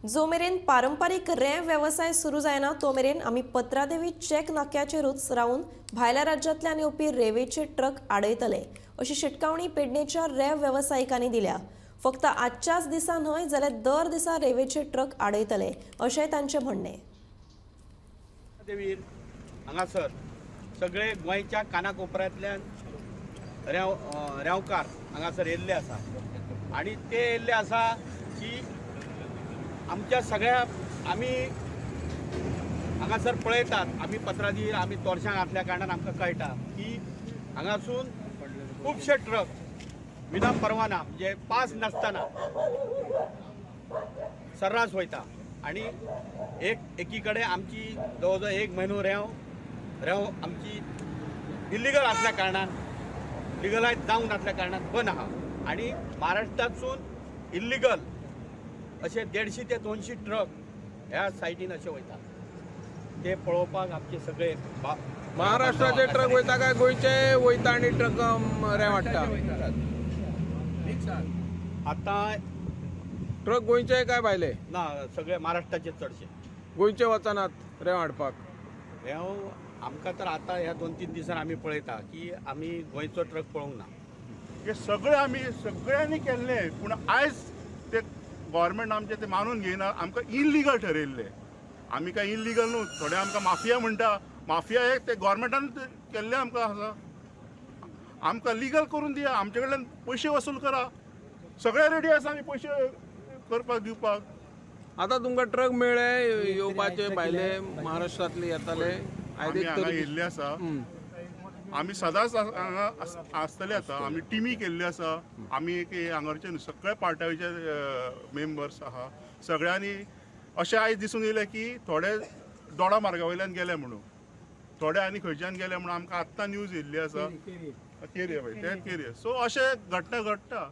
जो मेरेन पारंपारीक रेंव वेवसाय सुरू जायना तो मेरेन आमी पत्रादेवी चेक नाक्याचेरूच रावन भायल्या राज्यांतल्यान येवपी रेंवेचे ट्रक आडयतले अशी शिटकावणी पेडणेच्या रेंव वेवसायिकांनी दिल्या. फक्त आजच्याच दिसा न्हय जाल्यार दर दिसा रेंवेचे ट्रक आडयतले अशेंय तांचें म्हणणें. देवीर हांगासर सगळे गोंयच्या कानाकोपऱ्यांतल्यान रेंवकार हांगासर येयल्ले आसा आनी ते येयल्ले आसा की आमच्या सगळ्या आमी हांगासर पळयतात, आमी पत्रादीर आमी तोरशांक घातल्या कारणान आमकां कळटा की हांगासून खुबशे ट्रक विना परवाना म्हणजे पास नासतना सर्रास वयता आनी एकी कडेन आमची जवळ जवळ एक म्हयनो रेंव आमची इलिगल आसल्या कारणान, लिगलायज जावंक नासल्या कारणान बंद आहा आनी महाराष्ट्रांतसून इल्लिगल अशे 150 ते 200 ट्रक ह्या सायटीन अशे वयता. ते पळोवपाक आमचे सगळे महाराष्ट्राचे ट्रक वयता काय गोंयचे वयता आनी ट्रक रेंव हाडटा? आतां ट्रक गोंयचे काय भायले? ना, सगळे महाराष्ट्राचे चडशे. गोंयचे वचनात रेंव हाडपाक? रेंव आमकां तर आतां ह्या 2-3 दिसान आमी पळयता की आमी गोंयचो ट्रक पळोवंक ना. हे सगळे आमी सगळ्यांनी केल्ले, पूण आयज ते गव्हर्मेंट आमचे ते मानून घेयना, आमकां इल्लिगल ठरयल्ले. आमी काय इल्लिगल न्हू, थोडे आमकां माफिया म्हणटा, माफिया हे ते गव्हर्मेंटान केल्ले आमकां आसा. आमकां लिगल करून दिया, आमचे कडल्यान पयशे वसूल करा, सगळे रेडी आसा आमी पयशे करपाक दिवपाक. आतां तुमकां ट्रक मेळ्ळे येवपाचे भायले महाराष्ट्रांतले येताले? आमी हांगा येयल्ले आसा, आमी सदांच हांगा आसतले. आतां आमी टिमी केल्ली आसा, आमी एक हांगाचे सगळे पार्टाचे मेंबर्स आहा. सगळ्यांनी अशें आयज दिसून येयलें की थोडे दोडा मार्गा वयल्यान गेले म्हणून, थोडे आनी खंयच्यान गेले म्हणून आमकां आत्तां न्यूज येयल्ली आसा. केरये पळय, तें केरये. सो अशें घटना घडटा.